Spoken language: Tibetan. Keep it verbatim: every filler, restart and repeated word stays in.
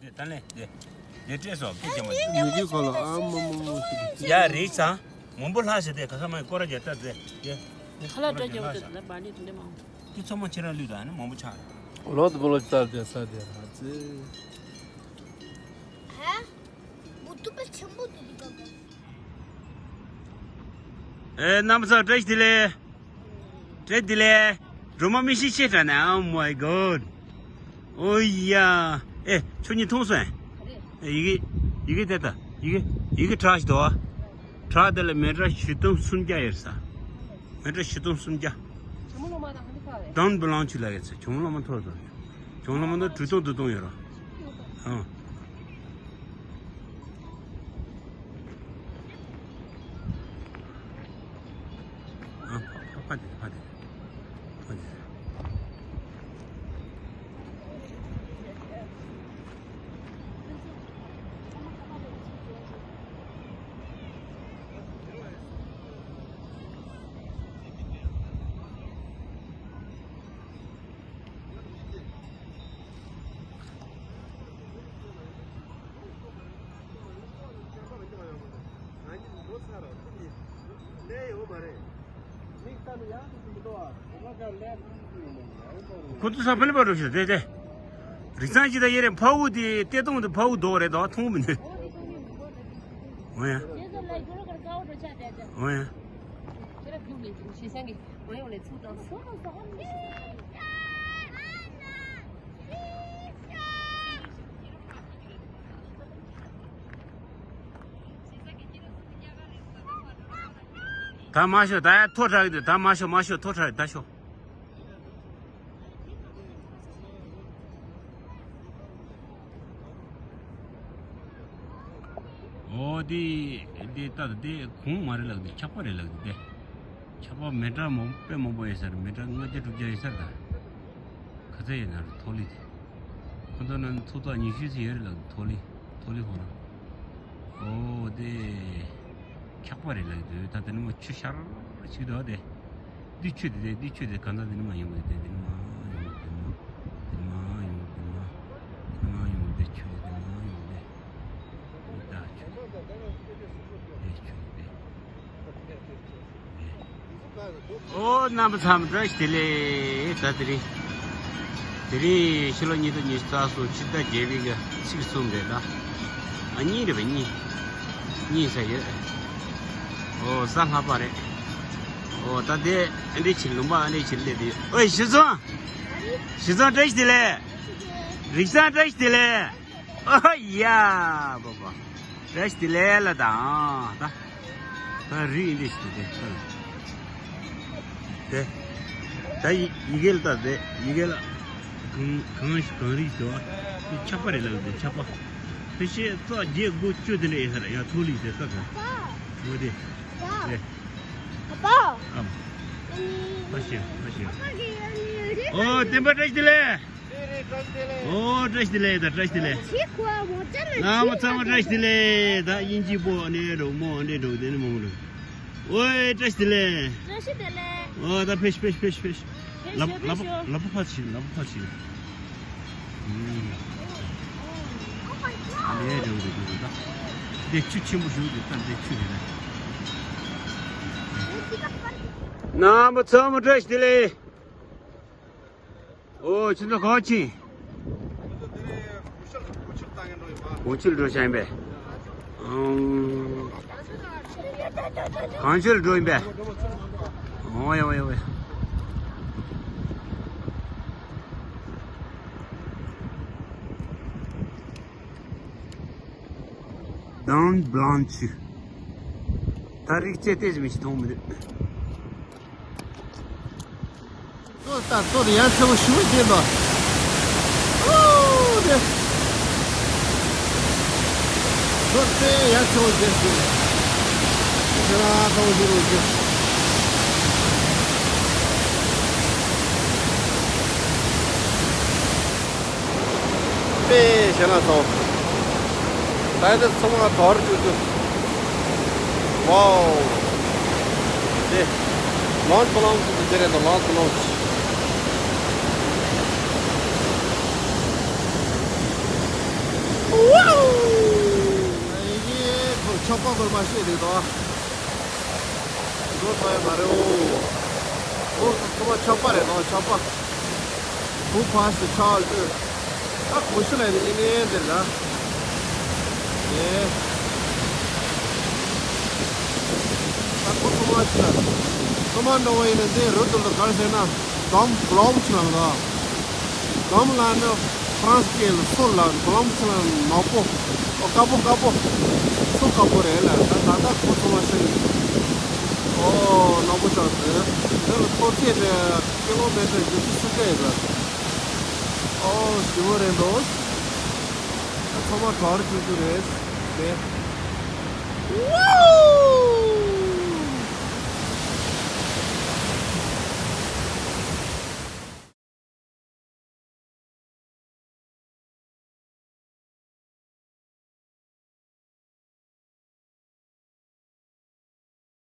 དེ་ད་ལེ་དེ་དེ་སྤྲད་སོང་ཁྱེད་ཀྱི་མ་ཉི་གི་ཁོ་ལ་ཨ་མ་མ་མ་ཞིག་ཡ་རེད་ཙང་མང་པོ་ལྷག་ཟེར་དེ་ག་ས་མ་སྐོར་ར་རྒྱ་ལྟ་དེ་དེ་ཁ་ལག་སྤྲད་རྒྱ་བོ་དེ་ལ་བ་ནི་དེ་འདྲ་མང་། དེ་ཚང་མ་ཁྱེད་རང་ལུས་དང་ནི་མང་པོ་ཆགས། ལོ་དུ་པོ་ལོ་ཙར་དེ་ས་དེ་ར་ཙེ། ཧ། མུ་ཏུ་པ་ཆེན་པོ་དུ་དུ་ག་ག་ཨེ་རྣམ་པ་ཚོ་བཀྲ་ཤིས་བདེ་ལེགས། བཀྲ་ཤིས་བདེ་ལེགས། སྒྲོལ་མ་མི་ཤི་ཤེས་དྲ་ན། Oh my god. ཨོ་ཡ། ཨེ་ཁྱོད་གཉིས་མཐོང་སོང་ཨེ། ཡི་གེ་ཡི་གེ་དེ་ལྟ་ཡི་གེ་ཡི་གེ་བྲག་ཞིག་འདུག་ཨ། བྲག་དེ་ལ་མེ་ཊར་བཞི་སྟོང་སུམ་བརྒྱ་ཡོད་ས། མེ་ཊར་བཞི་སྟོང་སུམ་བརྒྱ། Don't belong to ལ་ཡོད་ས་ཇོ་མོ་གླང་མ་མཐོ་སོང་། ཇོ་མོ་གླང་མ་མཐོ་དྲུག་སྟོང་བདུན་སྟོང་ཡོད་ར། ཨ། ཨ་ཕ་ཕ་ཕ་དེ་ཕ་དེ་ཕ་དེ། ཁོ་ཚོ་ས་ཕ་ལི་པ་འགྲོ་ཤི་དེ་དེ། རིག་ཚང་ཅི་ད་ཡེ་རེ་ཕ་བུ་དེ་ལྟད་སྟངས་དེ་ཕ་བུ་རྡོག་རེད་དོ་མཐོང་མི་ནུས། འོ་ཡ། འོ་ཡ། ད་མ་ཤོག་ད་ཡ་ཐོ་དྲག་གི་འདུག་ད་མ་ཤོག་མ་ཤོག་ཐོ་དྲག་ད་ཤོག་ཨོ་དེ་དེ་ད་དེ་གོང་མ་རེད་ལགས་དེ་ཆག་པ་རེད་ལགས་དེ། ཆག་པ་མེ་ཊར་མང་དཔེ་མང་པོ་ཡོད་ས་རེད། མེ་ཊར་ལྔ་བརྒྱ་དྲུག་བརྒྱ་ཡོད་ས་རེད་ད། ག་ཚད་ཡོད་ན་རུ་ཐོག་ལི་དེ། ཁོ་ཚོ་ནང་ཚོགས་ཐོག་ཉི་ཤུ་ཙམ་ཡོད་རེད་ལགས་ཐོག་ལི་ཐོག་ལི་ཧོ་ར། ཨོ་དེ་ཆག་པ་རེད་ལགས་དེ་ད་དེ་ནི་མ་ཆུ་ཤར་ཅིག་འདུག་དེ། འདི་ཆུ་དེ་དེ་འདི་ཆུ་དེ་ག་ཚ་དེ་ནི་མ་ཡོང་གི་དེ་དེ་ནི་མ་ཡོང་གི་དེ་ནི་མ་དེ་ནི་མ་ཡོང་གི་དེ་ནི་མ་དེ་ནི་མ་ཡོང་གི་དེ་ཆུ་དེ་དེ་ནི་མ་ཡོང་གི་དེ་ད་ཆུ་དེ་ཆུ་དེ། ཨོ་རྣམ་པ་ཚང་མ་བཀྲ་ཤིས་བདེ་ལེགས། ད་དེ་རིང་དེ་རིང་ཕྱི་ལོ་ཉིས་སྟོང་ཉི་ཤུ་རྩ་གསུམ་ཕྱི་ཟླ་བརྒྱད་པའི་གི་ཚེས་གསུམ་རེད་ད། ཨ་གཉིས་རེད་པ་གཉིས། གཉིས་ཚར་ཡོད། ཨོ་གཟའ་ལྷག་པ་རེད། ཨོ་ད་དེ་ཨ་འདྲས་ཕྱིར་ལུང་པ་ཨ་འདྲས་ཕྱིར་སླེབས་དེ་ཨོ་ཡ་གཞི་བཟང་། གཞི་བཟང་བཀྲ་ཤིས་བདེ་ལེགས། རིག་བཟང་བཀྲ་ཤིས་བདེ་ལེགས། ཨ་ཡ་བ་བ། བཀྲ་ཤིས་བདེ་ལེགས་ལ་དང་ད། ད་རི་ཨིན་འདྲས་ཞིག་དེ་དེ། ད་ཡི་ཡི་གེ་ལ་ད་དེ་ཡི་གེ་ལ། གང་གང་ཞིག་གང་རིགས་ཟེར་བ། དེ་ཆག་པ་རེད་ལབ་དེ་ཆག་པ། དེ་ཤེས་རྩ་བརྒྱད་དགུ་བཅུ་དེ་འདྲས་ཡིན་ས་རེད་ཡ་ཐོག་ལི་དེ་ས་ག་འོ་དེ། དེ། ཨམ། ཕ་ཤེས་ཕ་ཤེས། ཨོ་བསྟན་པ་བཀྲ་ཤིས་བདེ་ལེགས། ཨོ་བཀྲ་ཤིས་བདེ་ལེགས་ད་བཀྲ་ཤིས་བདེ་ལེགས། ལ་མ་ཚང་མ་བཀྲ་ཤིས་བདེ་ལེགས་ད་དབྱིན་ཇི་པོ་ཨ་ནེ་འགྲོ་མོ་ཨ་ནེ་འགྲོ་དེ་ནི་མང་རུ། ཨོའི་བཀྲ་ཤིས་བདེ་ལེགས། བཀྲ་ཤིས་བདེ་ལེགས། ཨོ་ད་ཕེ་ཤི་ཕེ་ཤི་ཕེ་ཤི་ཕེ་ཤི། ལ་ལ་ལ་པ་ཕ་ཆི་ལ་པ་ཕ་ཆི། ཨ་ནེ་འགྲོ་དེ་འགྲོ་ད། དེ་ཆུ་ཆེན་པོ་ཞུགས་དེ་ད་དེ་ཆུ་རེད་ད། རྣམ་པ་ཚང་མ་བཀྲ་ཤིས་བདེ་ལེགས། ཨོ་ཁྱེད་ཚོ་ག་པར་ཕྱིན། གངས་ཆུ་ལ་འགྲོ་བཞག་ཡིན་པས། ཨང་། གངས་ཆུ་ལ་འགྲོ་ཡིན་པས། ཨོ་ཡ་ཨོ་ཡ་ཨོ་ཡ། Mont Blanc ཆུ། ད་རིག་རྩེད་ལྟས་ཟིན་མི་ཞིག་མཐོང་མི་འདུག་ལྟོ་ལྟ་ལྟོ་དེ་ཡང་ཚ་བོ་ཞུ་བ་བྱེད་དོ། ཨོ་དེ། ལྟོ་དེ་ཡང་ཚ་བོ་བྱེད་ཞུ། ཁྱེད་རང་ཚ་བོ་ཞུ་རོགས་བྱེད། དཔེ་ཞེ་ན་ཚ་བོ། ད་ཡང་དེ་ཚང་མ་དོར་བཅུག་རྒྱུ། ཝའོ། དེ། ལོང་ཏོ་ལོང་ཏོ་དེ་རེད་དོ་ལོང་ཏོ་ལོང་། ཚོར་མ་ཤེས་རེད་དོ། འགྲོ་ཐུབ་ཡ་མ་རེད་འོ། འོ་ཚོ་མ་ཆག་པ་རེད་དོ་ཆག་པ། བུ་ཕ་སི་ཆག་ལྟོས། ད་གོ་ཤི་ལ་ཡིན་ཨེ་ནས་འདིར་ད། ཨེ། ད་ཁོ་ཚོ་མ་ཤི་ལ། ཚོ་མ་འགྲོ་བ་ཡིན་ན་འདི་རུ་དུ་ལ་གར་ཟེར་ན། དོམ་གློམ་ཆུ་ལ་འདུག་དོམ་ལ་ནི་ཧྥ་རན་སི་སྐད་ལ་སོ་ལ་གློམ་ཆུ་ལ་ནག་པོ། ཨོ་དཀར་པོ་དཀར་པོ། སོ་དཀར་པོ་རེད་ལ་ད་ད་ལྟ་ཁོ་ཚོ་མ་ཤི་ནི། ཨོ་ནག་པོ་ཆགས་ཟེར། འདི་ལ་མཐོ་ཚད་དེ་ཀི་ལོ་མི་ཊར་བཞི་བཅུ་སུམ་ཅུ་ཡོད་ལ། ཨོ་ཞི་མོ་རེད་འདུག་ཚང་མ་ག་རེ་བྱེད་རྒྱུ་རེད། དེ།